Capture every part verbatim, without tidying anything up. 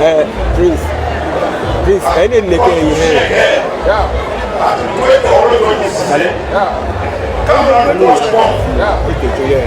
Eh, Prince. Prince, eh, ne, ne, ke, eh. Ale. Ete to ye.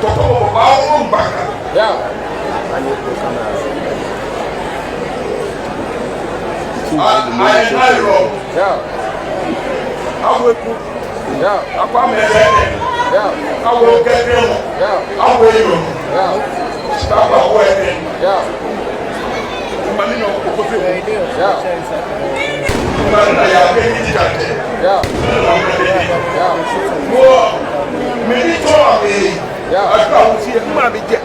Tɔtɔ bɔ baa ŋgbaka. Yeah. A, a, a, a, yeah. Awo eku. Yeah. Akwa mɛsɛ. Yeah. Awo kɛkɛ mɔ. Yeah. Awo eyo. Yeah. Sitaba wo ete. Yeah. Mani nɔ ko ko fi. Yeah. Mani na ya ke ni jikate. Yeah. Yeah. Wo, mɛni tɔ mi. Yeah. Adu awo si, mami jɛ.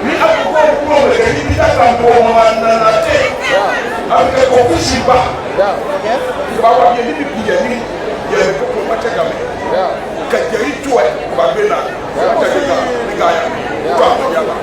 Ni abu ko ko mɛ ke ni bi ta kan ko ma na na te. Yeah. Abu ke ko kusi ba. Yeah. Ba wa bi ni bi ya ni. Ya ko ko ma te ka mɛ. Yeah. Kɛjɛ itswɛ, ba bɛ na. Kɛjɛ ka, ni ka ya. Ka ya la.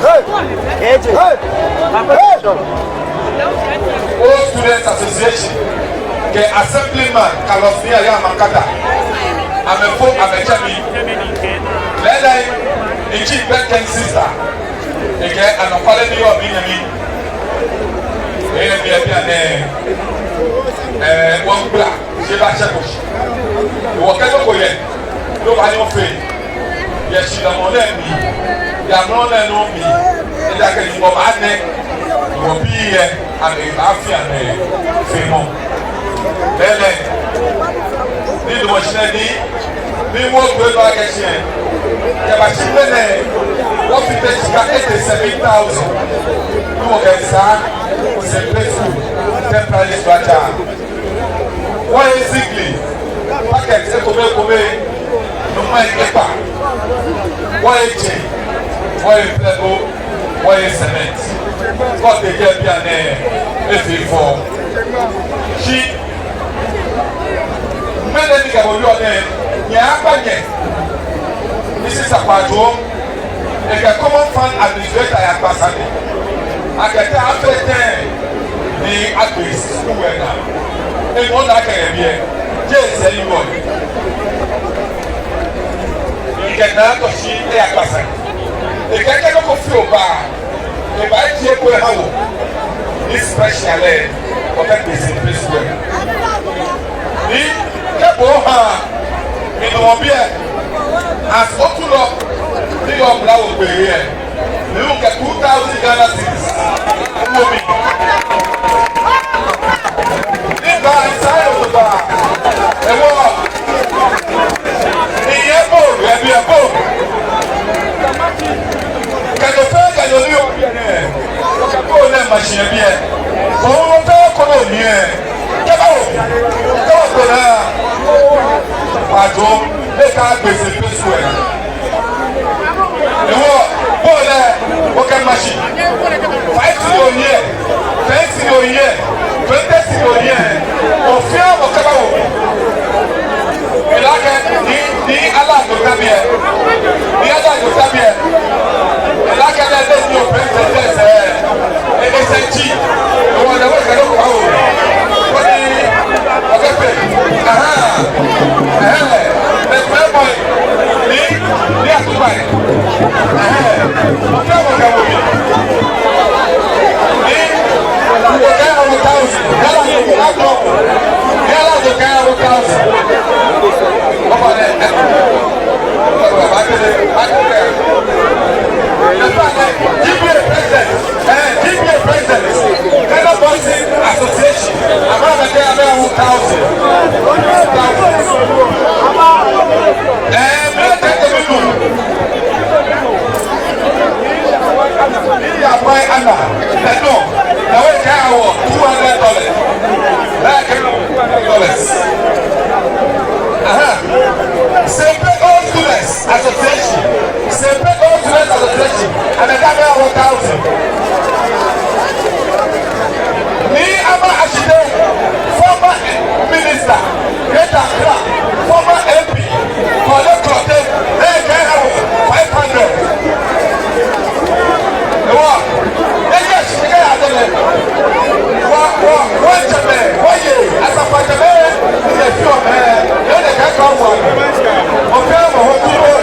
Hey! Hey! Hey! All Students Association kɛ Assemblyman Carlos Nii Ayaa Mankata, amɛfo amɛtsɛ mi. Lɛɛlɛŋ, mitsi Bɛnkɛn Sista, ekɛɛ anɔkwale ni yɔɔ minyɛmi. Eyɛ biɛ bianɛ, ɛɛ, wɔŋgbla, shi ebaashɛ ko shi. Wɔkɛ nɔ ko yɛ, no ba ni wɔfee. Yɛ shihilɛ mli, yɛ amrɔ nɛɛ nɔ mli, ejaakɛ Nyɔŋmɔ baanɛ, Nyɔŋmɔ bii yɛ, amɛbaafee amɛfeemɔ. Lɛɛlɛŋ, ni Nyɔŋmɔ shi nɛ ni, ni wɔgbɛ ba kɛ shi, kɛbashi ŋmɛnɛ, wɔfite shika eighty-seven thousand, ni wɔkɛsaa Saint Peter's School temporary structure. Wɔye zigli, packet ekome ekome, nyɔŋmai ekpaa. Wɔye tsɛ, wɔye plɛgo, wɔye cement. Kɔte kɛ bianɛ efee fɔ. Shi ŋmɛnɛ ni kɛ bo yɔɔ nɛɛ, nyɛ akpa nyɛ. Missis Akpaajo, ekɛ Common Fund Administrator yɛ Akpasane. Akɛɛ tɛ afee tɛŋŋ ni agbe skul lɛ naa. Eŋɔɔ naa kɛ yɛ biɛ. Jeee sɛɛ ni wɔye. Ekɛ naa tɔ shi eyɛ Akpasane. Ekɛɛ kɛ nɔ ko fioo ba, ebaajie eko eha wɔ. Ni special lɛ, wɔkɛgbe Saint Peter's School. Ni kɛ bo ha, mi nɔ biɛ, as otulɔ, ni yɔɔ Blawogbe yɛ. Ni okɛ two thousand Ghana cedis. Wo mi. Ni ba, isa yo ba. Ewo. Ni yɛ bo, yɛ biɛ bo. Kɛ nɔ fɛɛ kɛ nɔ ni yɔɔ biɛ nɛɛ. Kɛ bo nɛɛ ma shi yɛ biɛ. Bo nɔ fɛɛ ko nɔ ni yɛ. Kɛ ba wo. Kɛ wo ko naa. Wa jɔ. Ekɛɛ agbe Saint Peter's School lɛ naa. Ewo, bo lɛ, okɛ machine. Five cedi oye, ten cedi oye, twenty cedi oye. Ofee okɛba wo. Ela kɛ ni, ni ala do tabiɛ. Ni ala do tabiɛ. Ela kɛ lɛ, lɛ ni o pɛ, pɛ, pɛ, pɛ. Ese ji, wɔ lɛ wɔ kɛ lɛ kpa wo. Wɔ ni, wɔ kɛ pɛ. Aha. Ɛhɛ. Mɛ kpɛ bɔ. Ni, ni atuba yi. Ɛhɛ. Wɔ kɛ wɔ kɛ wɔ mi. Ni, wɔ kɛ wɔ ta o. Yala ni wɔ ta o. Yala wɔ kɛ wɔ ta o. Wɔ ba lɛ. Wɔ ba lɛ. Wɔ ba lɛ. G B A president. Eh, G B A president, Ghana Boxing Association, amrɔ nɛɛ kɛ amɛ Thousand. Thousand. Eh, mɛ tɛ tɛ mi nu. Iya pai ana. Tɛ nu. Na we ka wɔ two hundred dollars. Na ke nu two hundred dollars. Aha. Sempe Old Students Association. Sempe Old Students Association. Amɛka mɛ one thousand. Nii Ama Ashitey, former minister, Greater Accra, former M P, Korle Klottey, lɛ kɛha wɔ five hundred. Ewa, eye shi kɛ ya dele. Wa, wa, wa jɛmɛ, wa ye, Asafoiatsɛmɛi, ni ye fi omɛ, ye ne kɛ kɔ wa. Okɛ mɔ ho ti o.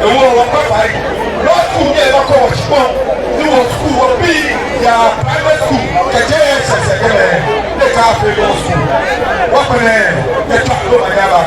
Ewɔ wɔkpa fai. Law school ni ebakɔ wɔshikpɔŋ, ni wɔ school wɔbii yaa primary school kɛjɛ S S kɛlɛ, ni ekaafee law school. Wɔkpɛlɛ, etswa lɔ manyaba.